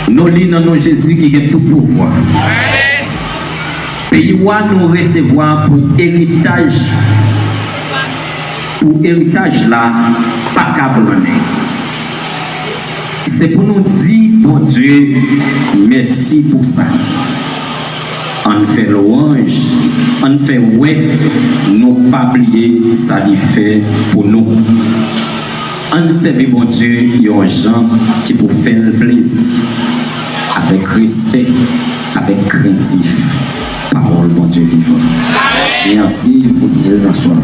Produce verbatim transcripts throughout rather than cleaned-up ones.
Nou li nan non Jezi ki gen tout pouvwa. Peyi w a nou resevwa pou eritaj, pou eritaj la pa ka brannen. Se pou nou di Bondye mèsi pou sa. Ann fè lwanj, ann fè wè nou pa bliye sa li fè pou nou. Ann sèvi Bondye yon jan ki pou fè l plezi, avèk respè, avèk krentif. Pawòl Bondye vivan. Mèsi pou prezans ou.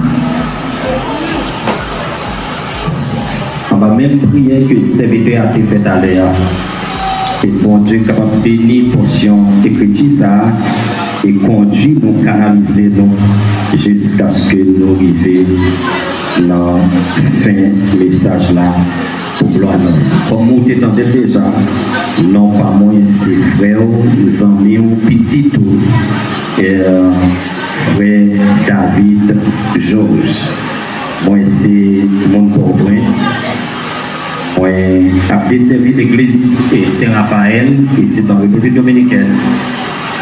Anba menm priyè ke sèvitè a te fè talè a, ke Bondye kapab beni pòsyon ekriti sa a e kondui nou, kanalize nou jiskaske nou rive nan fen mesaj la pou glwa non. Kòm ou te tande l deja, non pa mwen se frè w, zanmi w, pitit ou, eh, frè David Georges. Mwen se moun Pòtoprens. Mwen ap desèvi legliz, eh, Sen Rafayèl, isit an Repiblik Dominikèn.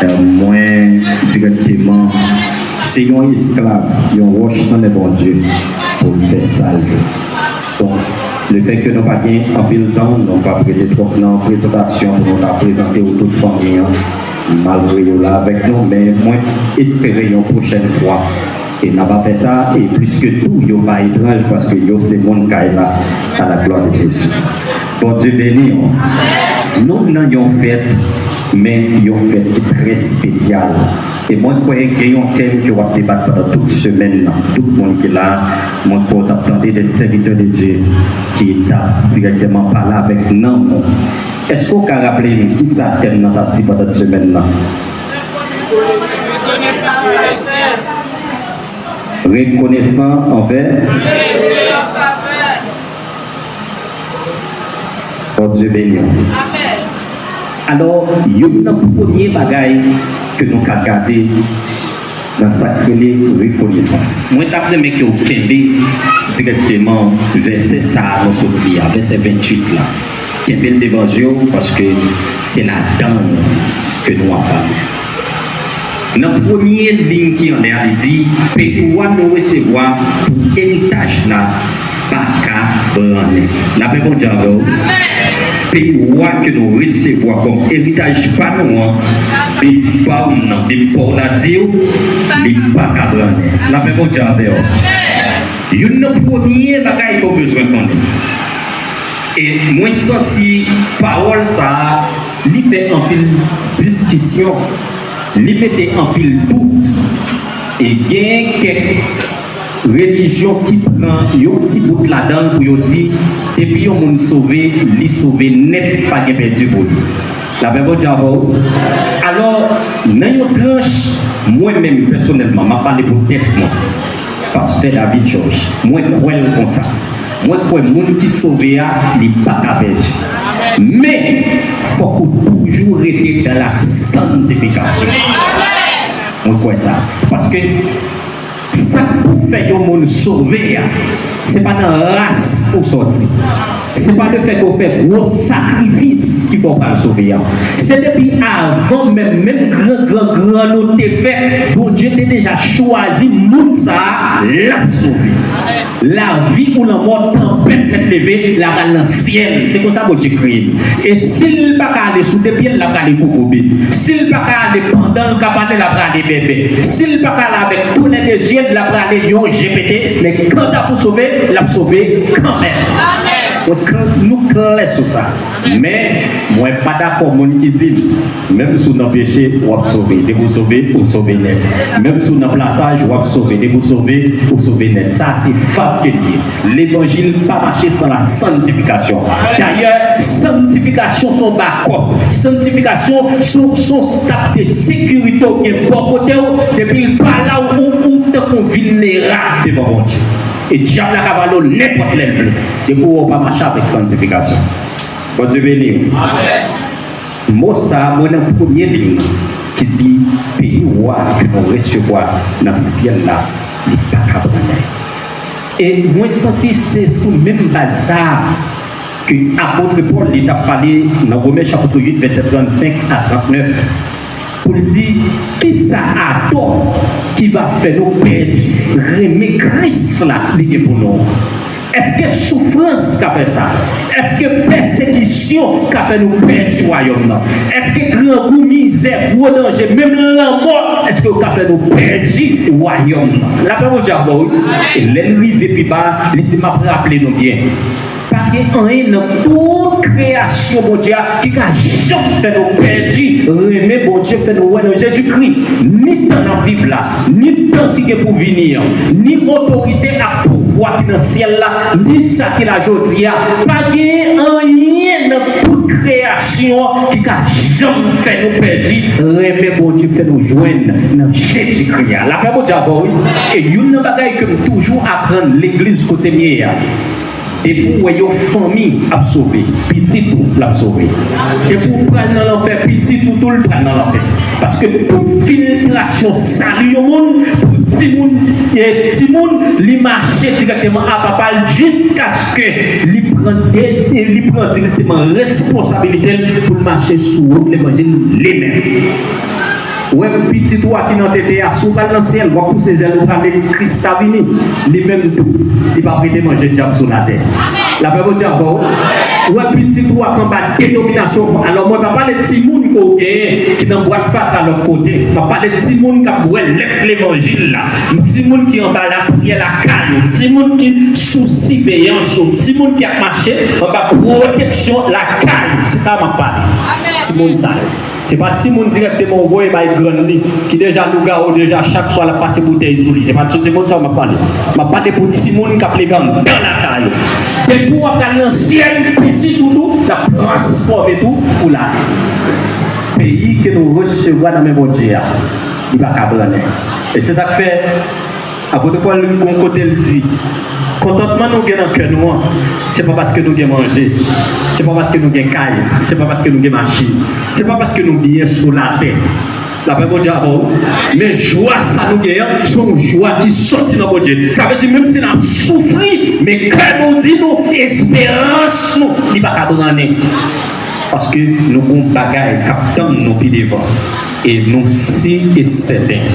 Eh, mwen dirèkteman se yon esklav, yon wòch nan men Bondye pou l fè sa l vle. Bon, lefètke nou pa gen anpil tan, nou p ap rete twòp nan prezantasyon pou nou ta prezante w tout fanmi an, malgre yo la avèk nou, men mwen espere yon pwochèn fwa. E n a pa fè sa, e plis ke tou, yo pa etranj, paske yo se moun kay la, à la gloire de Jésus. Bondye beni w. Nou nan yon fèt, men yon fèt ki trè espesyal. E mwen kwè gen yon tèm ke w ap debat pandan tout semèn nan. Tout moun ki la, mwen kwè w t ap tande de sèvitè de Dye ki t ap dirèkteman pale avèk nanm ou. Èske w ka raple m kisa tèm nan t ap di pandan semèn nan? Rekonesan anvè Bondye beni w. Alò, youn nan premye bagay ke nou ka gade nan sa k rele rekonesans. Mwen t ap renmen ke w kenbe dirèkteman vèsè sa a nou sot li a, vèsè venntuit la. Kenbe l devan je w, paske se ladan l ke nou ap pale. Nan premye liy ki anlè a, li di, peyi w a nou resevwa pou eritaj la pa ka brannen. Lapè Bondye avè w. Peyi w a ke nou resevwa kòm eritaj pa nou an, Bib pa w nan, Bib pa w la di w, li pa ka brannen. Lapè Bondye avè w. Youn nan premye bagay ke w bezwen konnen. E mwen santi pawòl sa a, li fè anpil diskisyon, li mete anpil dout. E gen kèk relijyon ki pran yon ti bout ladan l pou yo di, depi yon moun sove, li sove nèt, pa gen pèdi pou li. Lapè Bondye avè w. Alò, nan yon tranch, mwen menm, pèsonèlman, m ap pale pou tèt mwen, Pastè David Georges, mwen kwè l konsa. Mwen kwè moun ki sove a, li pa ka pèdi. Men, fòk ou toujou rete dans la sanctification. Mwen kwè sa. Paske sa k pou fè yon moun sove a, se pa nan ras ou sòti. Se pa lefètke w fè gwo sakrifis ki fè w pral sove a. Se depi avan menm, menm gran, gran, gran nou te fèt, Bondye te deja chwazi moun sa a, l ap sove. Lavi ou lanmò, tanpèt mèt leve, l ap al nan syèl. Se konsa Bondye kreye l. E si l pa ka ale sou de pye l, l ap rale kokobe. Si l pa ka ale pandan l ka pale, l ap rale bèbè. Si l pa ka ale avèk tou lè de zye l, l ap rale yon je pete. Men kanta pou sove, l ap sove kanmenm. Donk, nou klè sou sa. Men, mwen pa dakò moun ki di m, menm si w nan peche, w ap sove. Depi w sove, ou sove nèt. Menm si w nan plasaj, w ap sove. Depi w sove, ou sove nèt. Sa, se fab ke l ye. Levanjil pa mache san la sanctification. Dayè, sanctification se yon bakòp. Sanctification se yon, se yon staf de sekirite w gen bò kote w. Depi l pa la, ou, ou, ou tankou vilnerab devan Bondye. E dyab la ka vale w nenpòt lè l vle. Depi w pa mache avèk sanctification. Bondye beni w. Mo sa a, mwen nan premye liy nan, ki di, peyi wa ke nou resevwa nan syèl la, li pa ka brannen. E mwen santi se sou menm baz sa a Ke apot Pòl li t ap pale nan Women chapit uit, vèsè trannsenk a trannèf, pou l di, kisa atò ki va fè nou pèdi renmen Kris la li gen pou nou? Èske soufrans ka fè sa? Èske pèsekisyon ka fè nou pèdi wayòm nan? Èske grangou, mizè, gwo danje, menm lanmò, èske yo ka fè nou pèdi wayòm nan? Lapè Bondye avè w, wi. E lè l rive pi ba, li di, m ap raple nou byen. Pa gen anyen nan tout kreyasyon Bondye a ki ka janm fè nou pèdi renmen Bondye fè nou wè nan Jezikri. Ni tan n ap viv la, ni tan ki gen pou vini an, ni otorite ak pouvwa ki nan syèl la, ni sa ki la jodi a. Pa gen anyen nan tout kreyasyon an ki ka janm fè nou pèdi renmen Bondye fè nou jwenn nan Jezikri a. Lapè Bondye avè w, wi. E youn nan bagay ke m toujou aprann legliz kote m ye a, depi w wè yon fanmi ap sove, pitit ou l ap sove. Depi w pral nan lanfè, pitit ou tou l pral nan lanfè. Paske tout filtrasyon sali yon moun, pou timoun, e timoun, li mache dirèkteman a papa l jiskaske li pran de, li pran dirèkteman responsabilite l pou l mache sou wout levanjil li menm. Ou wè pitit ou a ki nan tete a, si w pral nan syèl, w ap pouse zèl ou prale, Kris ta vini, li menm tou, li p ap rete manje dyab sou latè. Lapè Bondye avè w. Ou wè pitit ou a k anba denominasyon, alò mwen pa pale timoun ke w genyen ki nan bwat fatra lòt kote, m ap pale timoun k ap wè lèt levanjil la, timoun ki anba lapriyè lakay ou, timoun ki sou siveyans ou, timoun ki ap mache anba pwoteksyon lakay ou, se sa m ap pale. Timoun sa yo. Se pa timoun dirèkteman ou voye bay grann li, ki deja lougawou deja chak swa l ap pase boutèy sou li. Se pa sou timoun sa yo m ap pale. M ap pale pou timoun k ap leve anndan lakay ou. Depi w ap al nan syèl, pitit ou tou, l ap transfòme tou pou l ale. Peyi ke nou resevwa nan men Bondye a, li pa ka brannen. E se sa k fè Apot Pòl li gon kote l di, kontantman nou gen nan kè nou an, se pa paske nou gen manje, se pa paske nou gen kay, se pa paske nou gen machin, se pa paske nou byen sou latè. Lapè Bondye avè w. Men jwa sa nou gen an, se yon jwa ki soti nan Bondye. Sa vle di, menm si n ap soufri, men kè nou di nou, esperans nou, li pa ka brannen. Paske nou gon bagay k ap tann nou pi devan. E nou si e sèten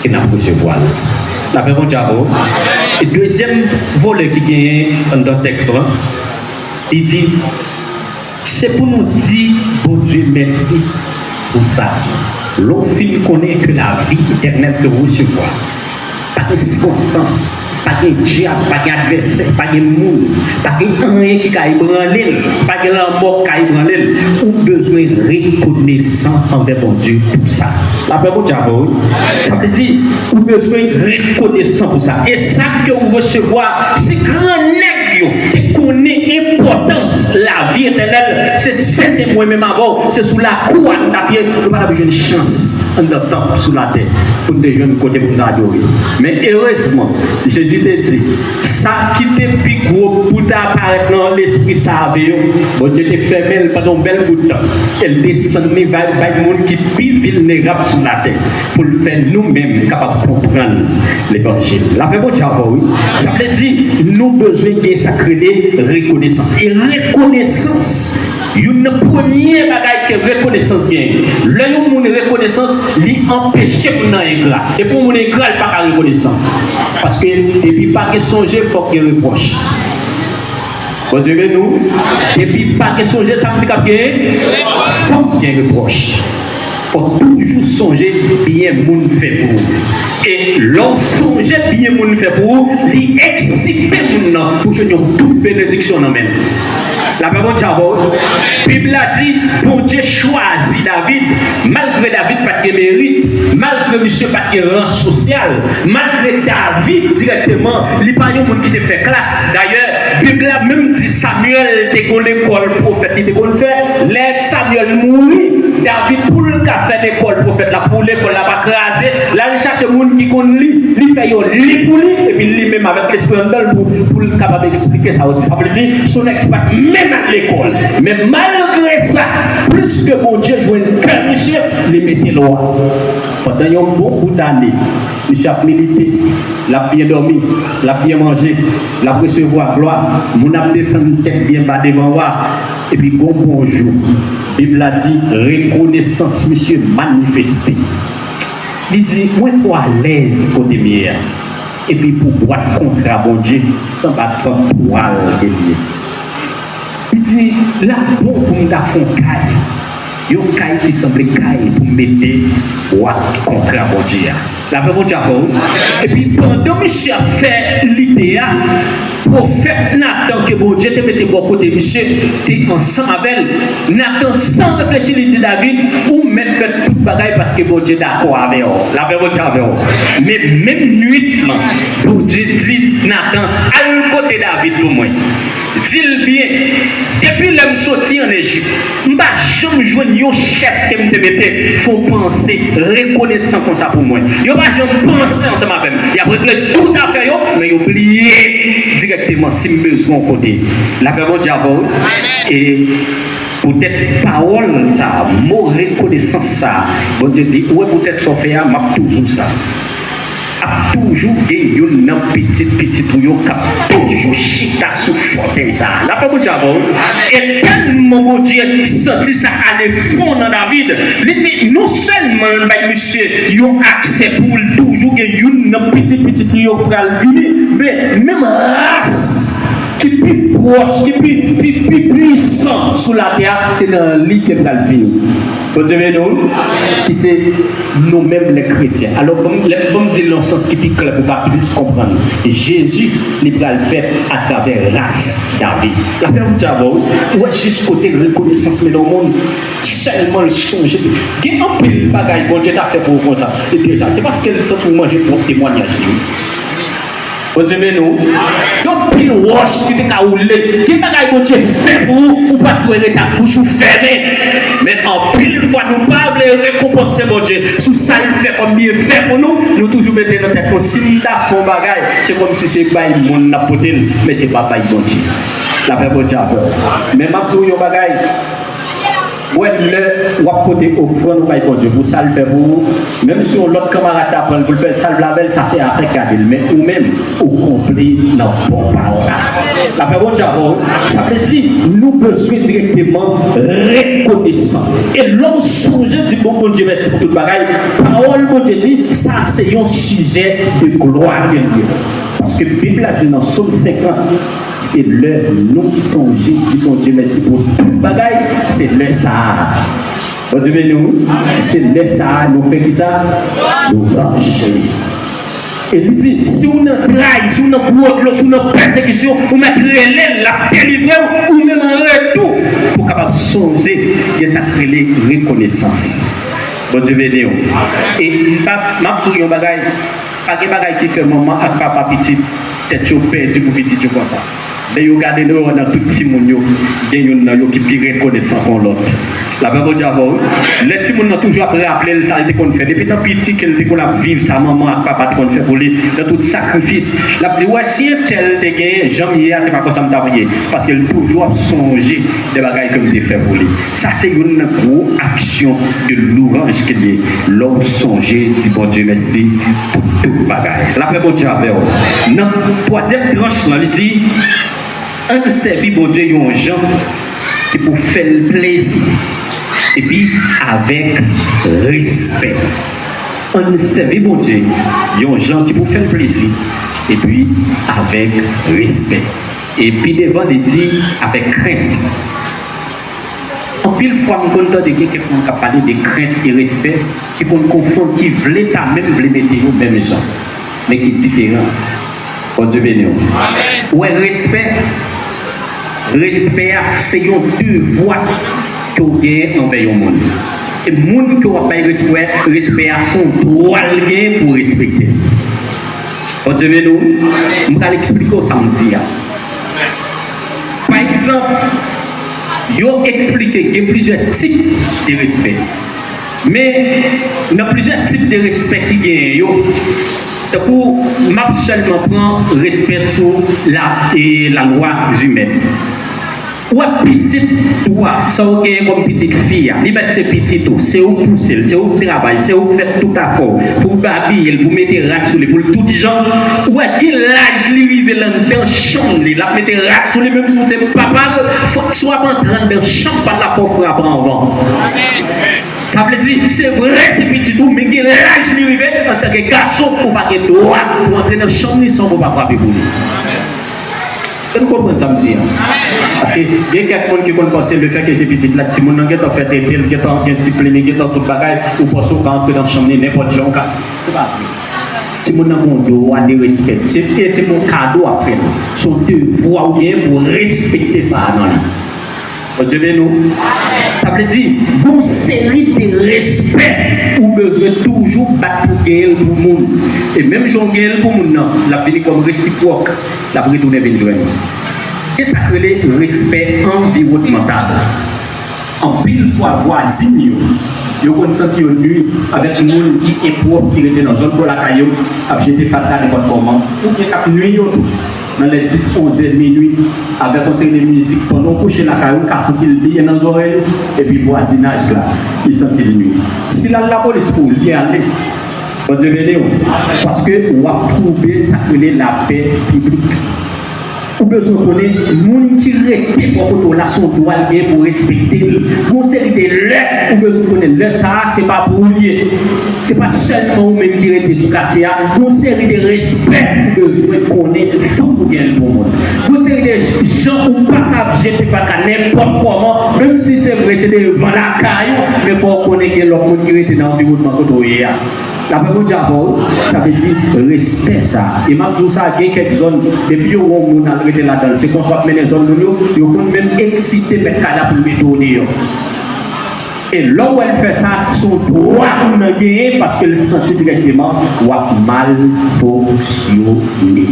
ke n ap resevwa l. Lapè Bondye avè w. E dezyèm volè ki genyen anndan tèks lan, li di, se pou nou di Bondye mèsi pou sa. Lè w fin konnen ke lavi etènèl ke w resevwa, pa gen sikonstans, pa gen dyab, pa gen advèsè, pa gen moun, pa gen anyen ki ka ebranle l, pa gen lanmò ki ka ebranle l. Ou bezwen rekonesan anvè Bondye pou sa. Lapè Bondye avè w, wi. Sa vle di, ou bezwen rekonesan pou sa. E sa ke w resevwa, si gran nèg yo te konnen enpòtans lavi etènèl, se sèten mwen menm avè w, se sou lakou a nou t ap ye, nou pa t ap jwenn chans anndan tanp sou latè pou n te jwenn kote pou n adore. Men erezman, Jezi te di, sa ki te pi gwo pou ta aparèt nan lespri sa a, ve yo, Bondye te fèmen l pandan yon bèl bout tan, e l desann li bay, bay moun ki pi vilnerab sou latè, pou l fè nou menm kapab konprann levanjil. Lapè Bondye avè w, wi. Sa vle di, nou bezwen gen sa k rele rekonesans. E rekonesans, youn nan premye bagay ke rekonesans genyen. Lè yon moun rekonesans, li anpeche moun nan engra. Depi yon moun engra, li pa ka rekonesan. Paske depi pa gen sonje, fòk gen repwòch. Bondye beni w. Depi pa gen sonje, sa vle di k ap genyen, fòk gen repwòch. Fòk toujou sonje byen moun fè pou ou. E lè w sonje byen moun fè pou ou, li eksite moun nan pou jwenn yon bout benediksyon nan men l. Lapè Bondye avè w. Bib la di, Bondye chwazi David, malgre David pa t gen merit, malgre misye pa t gen ran sosyal, malgre David dirèkteman, li pa yon moun ki te fè klas. Dayè, Bib la menm di Samyèl te gon lekòl pwofèt li te konn fè. Lè Samyèl mouri, David, pou l ka fè lekòl pwofèt la, pou lekòl la pa kraze, l al chache moun ki konn li, li fè yo li pou li, epi li menm avèk lespri anndan l pou, pou l kapab eksplike sa yo di. Sa vle di, se yon nèg ki pa t menm al lekòl. Men malgre sa, pliske Bondye jwenn kè misye, li mete l wa. Pandan yon bon bout ane, misye ap milite, l ap byen dòmi, l ap byen manje, l ap resevwa glwa, moun ap desann tèt byen ba devan wa, epi gon bon jou, Bib la di, rekonesans misye manifeste. Li di, mwen twò alèz kote m ye a. Epi pou bwat kontra Bondye, sanba trann twal ke l ye. Li di, l ap bon pou m ta fè yon kay. Yon kay ki sanble kay pou m mete bwat kontra Bondye a. Lapè Bondye avè w. Epi pandan misye ap fè lide a, pwofèt Natan ke Bondye te mete bò kote misye te ansanm avè l. Natan, san reflechi, li di David, ou mèt fè tout bagay paske Bondye dakò avè w. Lapè Bondye avè w. Men menm nwit lan, Bondye di Natan, al kote David pou mwen. Di l byen, depi lè m soti ann Ejip, m pa janm jwenn yon chèf ke m te mete fè yon panse rekonesan konsa pou mwen. Yo pa janm panse ansanm avè m. Y ap regle tout afè yo, men yo bliye dirèkteman si m bezwen yon kote. Lapè Bondye avè w. E poutèt pawòl sa a, mo rekonesans sa a, Bondye di, ou wè poutèt sa w fè a, m ap toujou sa. Ap toujou gen youn nan pitit pitit ou yo k ap toujou chita sou fòtèy sa a. Lapè Bondye avè w. E tèlman Bondye santi sa ale fon nan David, li di non sèlman l bay misye yon aksè pou l toujou gen youn nan pitit pitit li yo k pral vini, men menm ras ki pi pwòch, ki pi, pi, pi pwisan sou latè a, se nan li ke l pral vini. Bondye beni w, ki se nou menm lè kretyen. Alò, ban m, lè, ban m di l nan yon sans ki pi klè pou w ka plis konprann. Jezi, li pral fèt atravè ras David. Lapè Bondye avè w, ou wè jis kote rekonesans mennen yon moun, sèlman l sonje. Gen anpil bagay Bondye ta fè pou ou konsa, e deja, se paske l santi w manje pwòp temwayaj li. Bondye beni w. Gen anpil wòch ki te ka woule. Gen bagay Bondye fè pou ou, ou pa t dwe ret ak bouch ou fèmen. Men anpil fwa, nou pa vle rekonpanse Bondye sou sa l fè kòm byenfè pou nou. Nou toujou mete nan tèt nou, si m ta fè yon bagay, se kòmsi se bay moun n ap pote l, men se pa bay Bondye. Lapè Bondye avè w. Men m ap di w yon bagay. Wè, lè w ap pote ofrann ou bay Bondye pou sa l fè pou ou, menm si yon lòt kanmarad ta pran l pou l fè l sa l vle avè l, sa se afè k gade l. Men ou menm, ou konpli nan bon pawòl la. Lapè Bondye avè w. Sa vle di, nou bezwen dirèkteman rekonesan. E lè w sonje di bon Bondye mèsi pou tout bagay, pawòl Bondye di, sa se yon sijè de glwa ke l ye. Paske Bib la di nan Sòm senkant, se lè nou sonje di Bondye mèsi pou tout bagay, se lè sa a. Bondye beni w. Se lè sa a nou fè kisa? Louwanj. E li di, si w nan tray, si w nan gwo dlo, si w nan pèsekisyon, ou mèt rele l, l ap delivre w, ou menm an retou, pou w kapab sonje gen sa k rele rekonesans. Bondye beni w. E m pa, m ap di w yon bagay, pa gen bagay ki fè manman ak papa pitit tèt yo pèdi pou pitit yo konsa. Lè yo gade nou, yo wè nan tout timoun yo, gen youn nan yo ki pi rekonesan ke yon lòt. Lapè Bondye avè w, wi. Lè timoun nan toujou ap raple l sa l te konn fè. Depi nan piti ke l te konn ap viv sa manman ak papa te konn fè pou li, nan tout sakrifis, l ap di, wè, si entèl te genyen, jan m ye a, se pa konsa m t ap ye. Paske l toujou ap sonje de bagay ke m te fè pou li. Sa se youn nan gwo aksyon de louwanj ke l ye. Lè w sonje di Bondye mèsi pou tout bagay. Lapè Bondye avè w. Nan twazyèm tranch lan, li di, ann sèvi Bondye yon jan ki pou fè l plezi, epi avèk respè. Ann sèvi Bondye yon jan ki pou fè l plezi, epi avèk respè. E pi devan, li di, avèk krent. Anpil fwa, m konn tande gen kèk moun k ap pale de krent e respè, ki konn konfonn, ki vle ta menm vle mete yo menm jan, men ki diferan. Bondye beni w. Ou wè, respè, respè a, se yon devwa ke w genyen anvè yon moun. E moun ke w ap bay respè, respè a, se yon dwa l genyen pou w respekte l. Bondye beni w. M pral eksplike w sa m di a. Pa egzanp, yo eksplike gen plizyè tip de respè. Men, nan plizyè tip de respè ki genyen yo, tankou m ap sèlman pran respè sou la, e, lalwa imèn. Ou wè pitit ou a, sa w genyen kòm pitit fi a, li mèt se pitit ou, se ou k pouse l, se ou k travay, se ou k fè tout afè w, pou w abiye l, pou w mete rad sou li, pou l tout jan. Ou wè ki laj li rive l anndan chanm li, l ap mete rad sou li, menm si w se papa l, fòk si w ap antre anndan chanm pa l la, fò w frape anvan. Sa vle di, se vre se pitit ou, men gen laj li rive, antanke gason, ou pa gen dwa pou antre nan chanm li san ke w pa frape pou li. Èske nou konprann sa m di a? Paske gen kèk moun ki konn panse lefètke se pitit la, timoun nan gentan fè tete l, gentan gen ti plim li, gentan tout bagay, ou panse w ka antre nan chanm li nenpòt jan, ou ka. Se pa vre. Timoun nan gen yon dwa de respè. Se, e se pa yon kado w ap fè l. Se yon devwa w genyen pou w respekte sa a nan li. Bondye beni w. Sa vle di, gon seri de respè ou bezwen toujou bat pou genyen l pou moun. E menm jan w genyen l pou moun nan, l ap vini kòm resipwòk, l ap retounen vin jwenn ou. Se sa k rele respè anviwònmantal. Anpil fwa vwazin yo, yo konn santi yo nui avèk moun ki enpwòp ki rete nan zòn bò lakay yo, ap jete fatra nenpòt kòman, oubyen k ap nui yo tou. Nan lè dis, onz è, minui, avèk yon seri de mizik, pandan w kouche lakay ou, w ka santi l byen nan zòrèy ou, epi vwazinaj la, li santi l nui. Si l al lapolis pou ou, li ale. Bondye beni w. Paske w ap twoube sa k rele lapè piblik. Ou bezwen konnen moun ki rete bò kote w la, se yon dwa l gen pou w respekte l. Gon seri de lè, ou bezwen konnen lè sa a, se pa pou ou l ye. Se pa sèlman ou menm ki rete sou katye a, gon seri de respè ou bezwen konnen, fòk ou gen l pou moun. Gon seri de jan ou pa kab jete fatra nenpòt kòman, menm si se vre se devan lakay ou, men fò w konnen gen lòt moun ki rete nan anviwònman kote w ye a. Lapè Bondye avè w, sa vle di respè sa. E m ap di w sa, gen kèk zòn, depi yo wè yon moun al rete ladan l, se konsa w ap mennen zòn moun yo, yo konn menm eksite mèt kay la pou l mete w deyò. E lè w wè l fè sa, se yon dwa moun nan genyen paske l santi dirèkteman w ap mal fonksyone.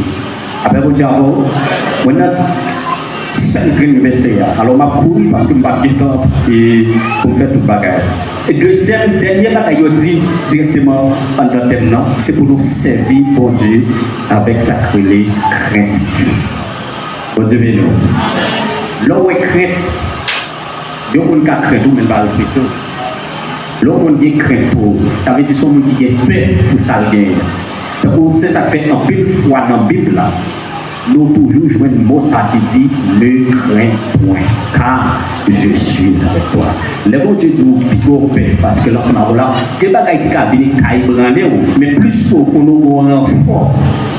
Lapè Bondye avè w. Mwen nan sèl grenn vèsè a. Alò, m ap kouri paske m p ap gen tan e, pou m fè tout bagay. E dezyèm, dènye bagay yo di dirèkteman anndan tèm nan, se pou nou sèvi Bondye avèk sa k rele krentif. Bondye beni w. Lè w wè krent, yon moun ka krent ou, men l pa respekte w. Lè yon moun gen krent pou ou, sa vle di se yon moun ki gen pè pou sa l genyen. Tankou se sa k fè anpil fwa nan Bib la, nou toujou jwenn mo sa ki di, ne crains point, car je suis avec toi. Lè Bondye di w piga w pè paske l ansanm avè w la, gen bagay ki ka vini ka ebranle w, men plis ke w konnen w gon ranfò,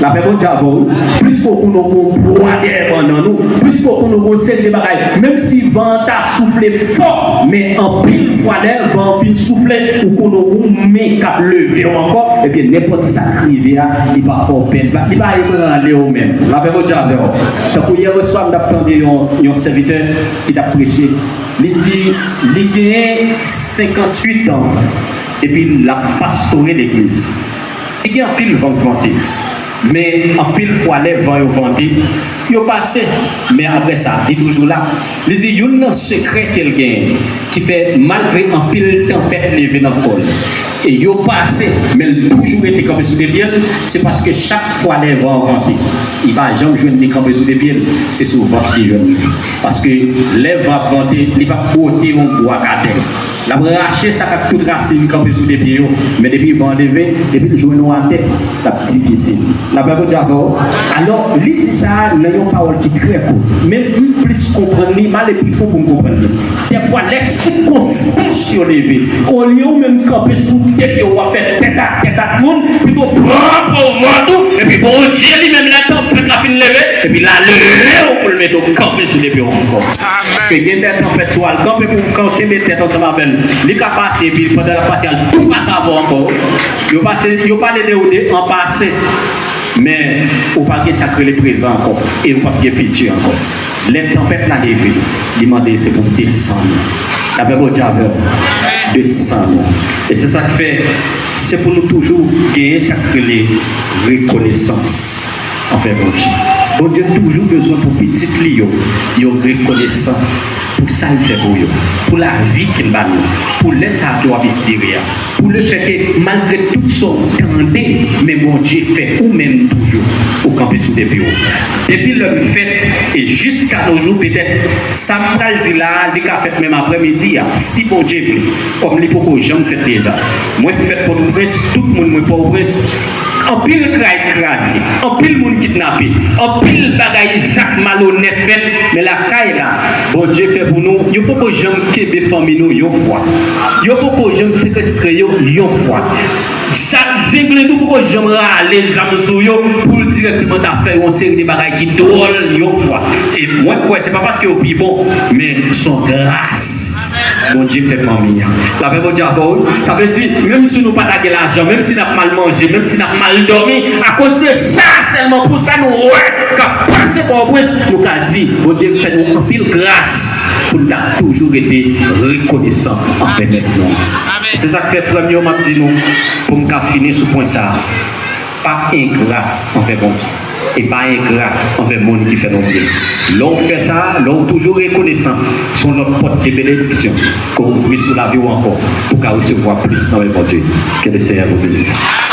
lapè Bondye avè w, plis ke w konnen w gon pwa dèyè bannann ou, plis ke w konnen w gon seri de bagay, menm si van an ta soufle fò, men anpil fwa lè van an fin soufle, ou konnen w gon men k ap leve w ankò, ebyen nenpòt sa k rive a, li pa fè w pè, li pa, li pa ebranle w menm. Lapè Bondye avè w. Tankou yè oswa m t ap tande yon, yon sèvitè ki t ap preche, li di li genyen senkantuit an epi l ap pastore legliz. Li gen anpil van k vante, men anpil fwa lè van yo vante, yo pase, men apre sa, li toujou la. Li di youn nan sekrè ke l genyen, ki fè malgre anpil tanpèt leve nan kò l, e yo pase, men l toujou rete kanpe sou de pye l, se paske chak fwa lè van an vante, li pa janm jwenn li kanpe sou de pye l, se sou vant li jwenn li. Paske lè van ap vante, li p ap bwote yon bwa k atè. L ap rache sa k ak tout rasin kanpe sou de pye yo. Men depi van an leve, depi l jwenn ou atè, l ap difisil. Lapè Bondye avè w. Alò, li di sa a nan yon pawòl ki trè kout. Men m plis konprann li, m ale pi fon pou m konprann li. Dèfwa, lè sikonstans yo leve, olye ou menm kanpe sou de pye w, w ap fè tèt a tèt ak moun, pito pran pòv vant ou, epi Bondye li menm, lè tanpèt la fin leve, epi l a leve w pou l mete w kanpe sou de pye w ankò. Paske gen lè tanpèt sou al kanpe pou w kenbe tèt ansanm avè l. Li ka pase, epi pandan l ap pase, al tou pase avè w ankò. Yo pase, yo pale de ou de an pase. Men, ou pa gen sa k rele prezan ankò. E ou p ap gen fiti ankò. Lè tanpèt la leve, li mande se pou w desann. Lapè Bondye avè w. Desann. E se sa k fè, se pou nou toujou genyen sa k rele rekonesans anvè Bondye. Bondye toujou bezwen pou pitit li yo, yo rekonesan pou sa l fè pou yo, pou lavi ke l ba nou, pou lè sa a ke w ap espere a, pou lefètke malgre tout sa w tande, men Bondye fè ou menm toujou, ou kanpe sou de pye w. Depi lè m fèt e jiska no jou, petèt sa m pral di la a, li ka fèt menm aprèmidi a, si Bondye vle, kòm li poko janm fèt deja. Mwen fèt Pòtoprens, tout moun mwen Pòtoprens, anpil kay kraze, anpil moun kidnape, anpil bagay, zak malonèt fèt, men lakay la, Bondye fè pou nou, yo poko janm kenbe fanmi nou yon fwa. Yo poko janm sekestre yo yon fwa. Sa, zenglendo poko janm rale zam sou yo pou l dirèkteman ta fè yon seri de bagay ki dwòl yon fwa. E mwen kwè se pa paske yo pi bon, men s on gras Bondye fè fanmi an. Lapè Bondye avè w. Sa vle di, menm si nou pa ta gen lajan, menm si n ap mal manje, menm si n ap mal dòmi, akoz de sa sèlman, pou sa nou wè k ap pase Pòtoprens, nou ka di Bondye fè nou anpil gras pou n ta toujou rete rekonesan anvè nèg nou. Se sa k fè, frè m yo, m ap di nou, pou m ka fini sou pwen sa a, pa engra anvè Bondye e pa engra anvè moun ki fè nou byen. Lè w fè sa, lè w toujou rekonesan, s on lòt pòt de benediksyon ke w ouvri sou lavi w ankò pou w ka resevwa plis nan men Bondye. Ke le Seyè vous bénisse.